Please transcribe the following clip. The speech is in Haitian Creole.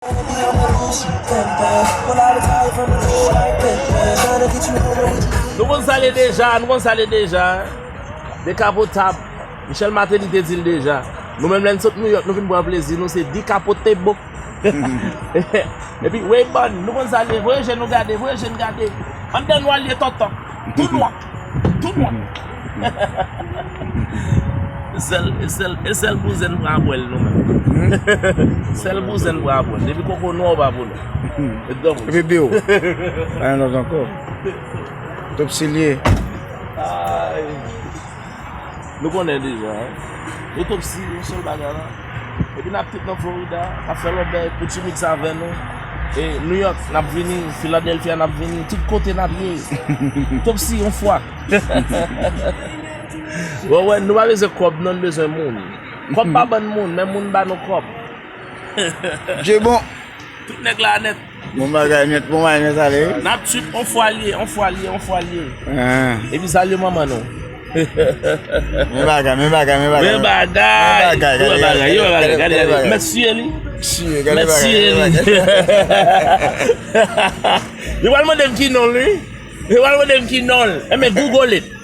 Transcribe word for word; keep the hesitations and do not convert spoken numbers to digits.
Nou konn sa l ye deja, nou konn sa l ye deja. Dekapotab. Michel Martelly te di l deja. Nou menm lè n sot Nouyòk, nou vin pran plezi nou, se dekapote bo. Epi, Wayborn, nou konn sa l ye. Voye je nou gade, voye je n gade. Anndan nwa l ye tòtò. Tou nwa. Tou nwa. E sèl, e sèl, e sèl bouzen pran apwèl nou menm. Sèl bouzen pran apwèl. Depi koko nwa ou pa pou nou. E dòm. Epi biw. Pa yon lòt ankò. Topsi l ye. Ay. Nou konnen deja, hein. Otopsi, yon sèl bagay la. Epi n ap tout nan Florida, n ap fè lòt bagay, Poutchimix avè nou. E New York, n ap vini, Philadelphia, n ap vini, tout kote n ap ye. Otopsi, yon fwa. Wè, wè, nou pa bezwen kòb, non, nou bezwen moun. Kòb pa bann moun, men moun ba nou kòb. Je bon. Tout nèg la nèt. Bon bagay nèt, bon bagay nèt ale wi. N ap trip, on fwa l ye, on fwa l ye, on fwa l ye. Ah. Epi salye manman nou. Men bagay, men bagay, men bagay. Men bagay. Men bagay, gade, gade, gade, gade, gade. Mèt siye li. Siye, gade bagay, gade bagay. Mèt siye li. Yo pral mande m ki non l wi. Yo pral mande m ki non l. Enben, Google it.